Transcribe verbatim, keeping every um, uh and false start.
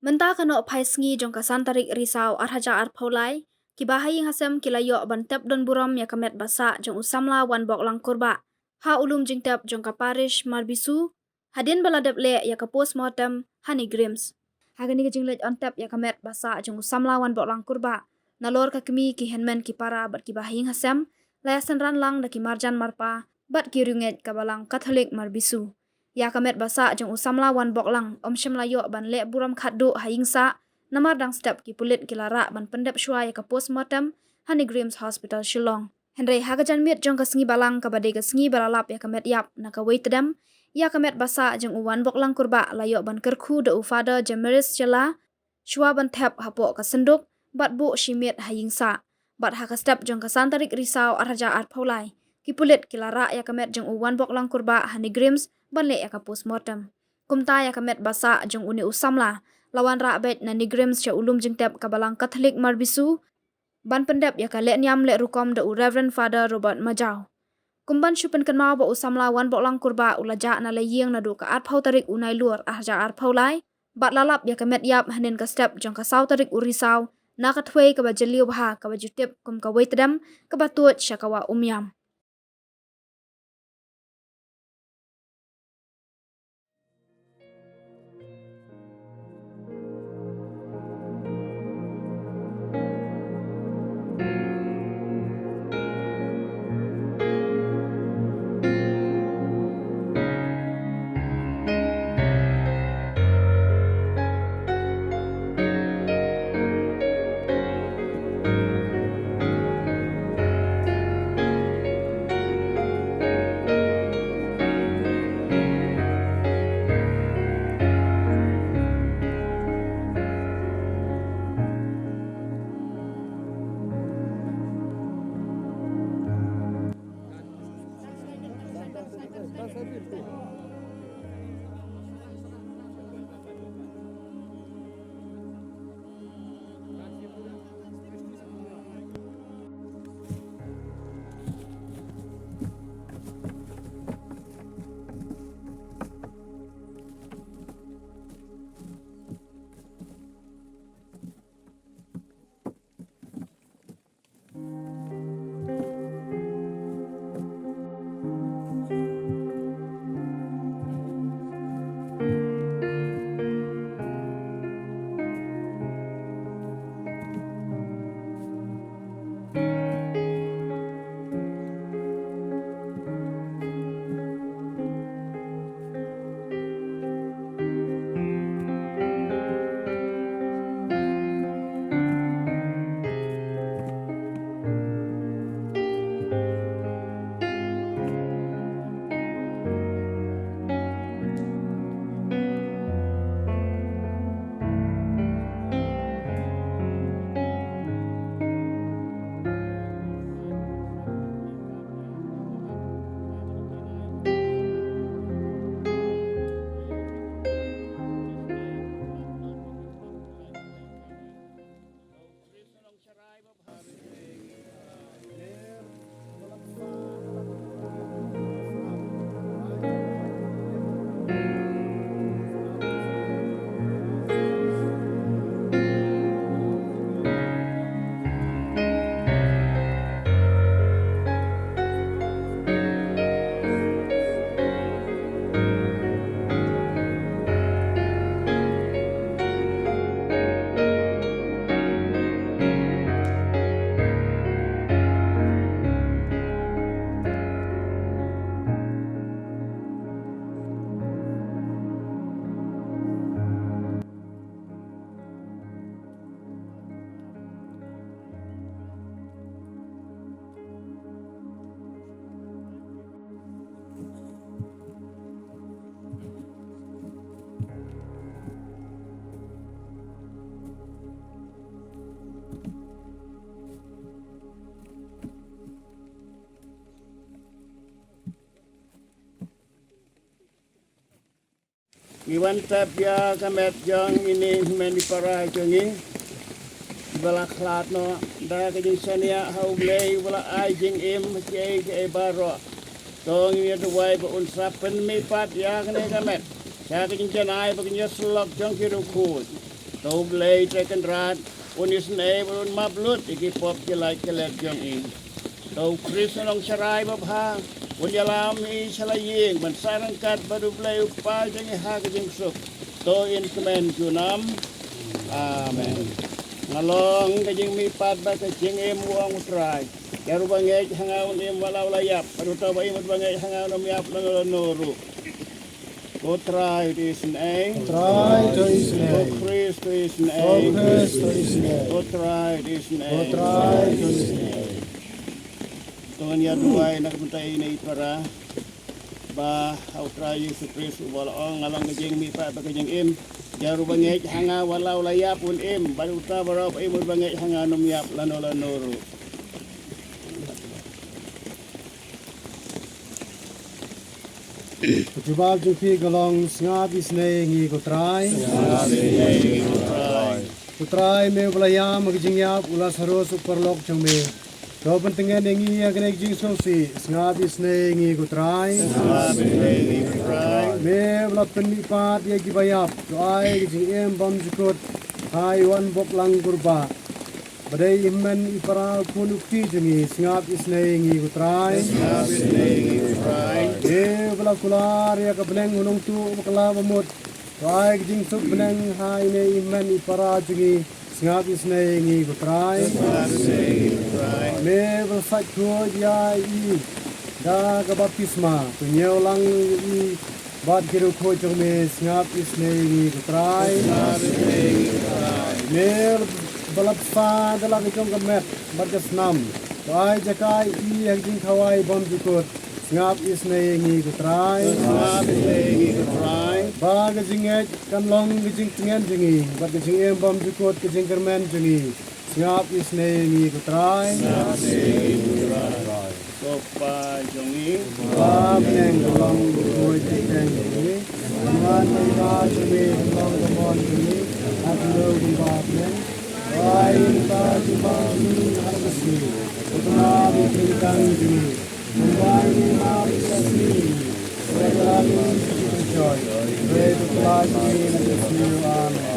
Mynta ka nohphai sngi jong ka san tarik Risaw ar hajar arphew lai, ki ba ha ïing ha sem ki la ïoh ban tep don burom ïa ka met ba sah jong u samla Wanboklang Kurbah ha u lum jingtep jong ka parish Marbisu, hadien ba la dep leh ïa ka postmortem ha NEIGRIHMS. Ha kane ka jingleit on tep ïa ka met ba sah jong u samla Wanboklang Kurbah, nalor ka kmie, ki hynmen ki para bad ki ba ha ïing ha sem, la ïa synran lang da ki marjan marpa bad ki riewngeit ka balang Katholik Marbisu. Ïa ka met ba sah jong u samla Wanboklang ym shym la ïoh ban leh burom khatduh ha ïing sah, namar dang step ki pulit ki la rah ban pyndep shuwa ïa ka postmortem ha NEIGRIHMS Hospital Shillong. Hynrei ha ka janmiet jong ka sngi Balang, kaba dei ka sngi ba la lap ïa ka met ïap na kawei tdem, ïa ka met ba sah jong u Wanboklang Kurbah la ïoh ban kyrkhu da u Father Jamiris Shylla, shuwa ban thep hapoh ka synduk bad buh shimet ha ïing sah. Bad ha ka step jong ka san tarik Risaw ar hajar arphew lai, ki pulit ki la rah ïa ka met jong u Wanboklang Kurbah ha NEIGRIHMS ban leh ïa ka postmortem. Kumta, ïa ka met ba sah jong une u samla la wanrah beit na NEIGRIHMS sha u lum jingtep ka balang Katholik Marbisu, ban pyndep ïa ka lehniam leh rukom da u Reverend Father Robert Majaw. Kum ban shu pynkynmaw ba u samla Wanboklang Kurbah u la jah na la ïing naduh ka arphew tarik u Nailur ar hajar arphew lai, bad la lap ïa ka met ïap hynnin ka step jong ka saw tarik u Risaw, na ka thwei kaba jylliew bha, kaba ju tip kum ka wei tdem, kaba tuid sha ka wah Umiam. Ngi wan tep ïa ka met jong ine i hynmen i para jong ngi ba la khlad noh. Da ka jingshaniah ha U Blei uba la ai jingim ha kiei kiei baroh, to ngin ïa duwai ba un sa pynmihpat ïa kane ka met sha ka jingjanai bad ka jingïasyllok jong ki riewkhuid. To U Blei Trai Kynrad un isynei bad un map lut ïa ki pop ki lait ki let jong i. To U Khrist u nongsharai babha un ïalam hi sha la ïing ban sah ryngkat bad U Blei U Kpa jong i ha ka jingsuk. To in kmen junom. Amen. Nga long ka jingmihpat bad ka jingim, u ong U Trai. Ïa uba ngeit ha nga un im wat la u la ïap, bad uta uba im bad uba ngeit ha nga un ym ïap lano lano ruh. Ko Trai, to isynei. Trai, to isynei. Ko Khrist, to isynei. Ko Khrist, to isynei. Ko Trai, to isynei. Ko Trai, to isynei. To ngin ïa duwai na ka bynta ine i para. Ba ha U Trai Jisu Khrist uba la ong, nga long ka jingmihpat bad ka jingim. Ïa uba ngeit ha nga wat la u la ïap un im, bad uta baroh uba im bad uba ngeit ha nga un ym ïap lano lano ruh. Ka jubab jong phi ka long, sngap isynei ïa ngi ko Trai. Sngap isynei ïa ngi ko Trai. Ko Trai, me uba la ïam ha ka jingïap u Lasarus u paralok jong me. To pyntngen ïa ngi ha kane ka jingsngewsih, sngap isynei ïa ngi ko Trai. Sngap isynei ïa ngi ko Trai. Me uba la pynmihpat ïa kiba ïap, to ai ka jingim bymjukut ha i Wanbok Langkurbah. Ba dei i hynmen i para, u khun u kti jong ngi, sngap isynei ïa ngi ko Trai. Sngap isynei ïa ngi ko Trai. Ïa uba la kular ïa ka bneng u nongtuh bakla bamut, to ai ka jingsuk bneng ha ine i hynmen i para jong ngi, sngap isynei ïa ngi ko Trai. Sngap isynei ïa ngi ko Trai. Me uba la sait khuid ïa i da ka baptisma, to ñiew lang ïa i bad ki riewkhuid jong me, sngap isynei ïa ngi ko Trai. Sngap isynei ïa ngi ko Trai. Me ba la bsa da la ka jong ka met bad ka snam, to ai jaka ïa i ha ka jingkhawai bymjukut, sngap isynei ïa ngi ko Trai. Sngap isynei ïa ngi ko Trai. Ba ka jingngeit kan long ka jingtngen jong ngi, bad ka jingim bymjukut ka jingkyrmen jong ngi, sngap isynei ïa ngi ko Trai. Sngap isynei ïa ngi ko Trai. Ko Pa jong ngi. Ba ha bneng, ka long ka kyrteng jong me. Ka mon ka jong me, ka long ka mon jong me. Ha kano kumba ha bneng. Ai ïa ngi mynta ka jingpang jong ngi ha kane ka sngi. Bad pynmap ïa ki jingkyrkhu jong ngi, kumba ngi pynmap ïa ki jingkyrkhu jong ngi. Bad ym lam ïa ngi sha ka jingpynshoi, hynrei to pynlait ïa ngi na ka jingsniew. Amen.